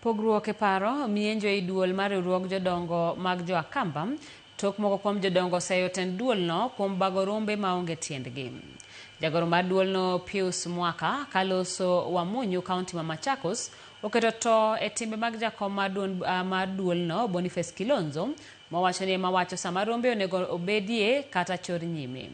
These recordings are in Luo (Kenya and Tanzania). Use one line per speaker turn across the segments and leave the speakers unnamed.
Pogruok e paro mienjo ei duol mar riwruog jodongo mag jo Akamba tok moko kuom jodongo oseyo tend duolno kuom bago rombe maonge tiendgi. Jagoro mar duolno Pius Mwaka kaloso Wamunyu kaunti ma Machakos oketo to e timbe mag jakom mar duol, duolno Boniface Kilonzo mowacho ni ema wacho sama rombe onego obedie kata chor nyime.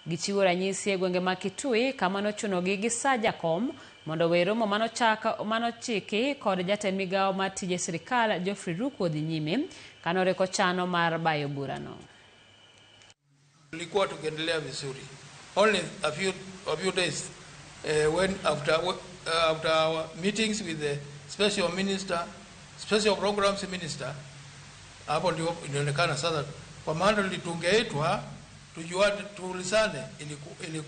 Gichiwo ranyisi e gwenge mag Kitui kama nochunogi gi sa jakom mondo owe romo manochiki kod jatend migawo mar tije sirikal Geoffrey Ruku odhi nyime kanoreko chano mar bayo burano.
Tulikuwa tukiendelea vizuri. Only a few days when after our meetings with the special minister, special programs minister, hapo ndio inaonekana sasa, kwa maana tungeitwa tujuane, tuulizane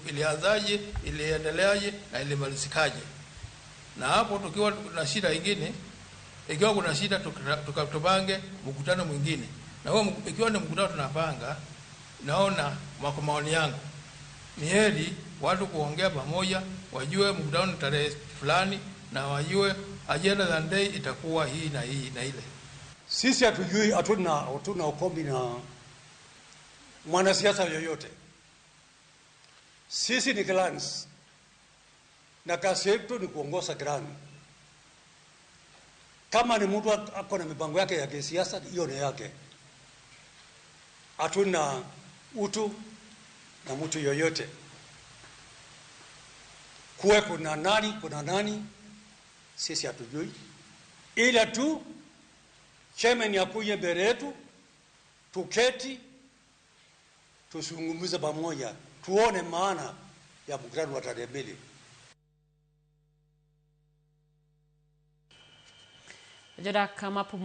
ilianzaje, iliendeleaje na ilimalizikaje. Na hapo tukiwa na shida ingine, ikiwa kuna shida tupange mkutano mwingine, na huo ikiwa ni mkutano tunapanga, naona kwa maoni yangu ni heri watu kuongea pamoja, wajue mkutano ni tarehe fulani na wajue agenda za day itakuwa hii na hii na ile.
Sisi hatujui, hatuna ugomvi na mwanasiasa yoyote. Sisi ni clans na kazi yetu ni kuongoza clan. Kama ni mtu ako na mipango yake ya kisiasa, hiyo ni yake. Hatuna utu na mtu yoyote. Kuwe kuna nani, sisi hatujui, ila tu chairman akuje mbele yetu, tuketi tuzungumze pamoja, tuone maana ya mkutano wa tarehe 2.
Jodak mapumwo.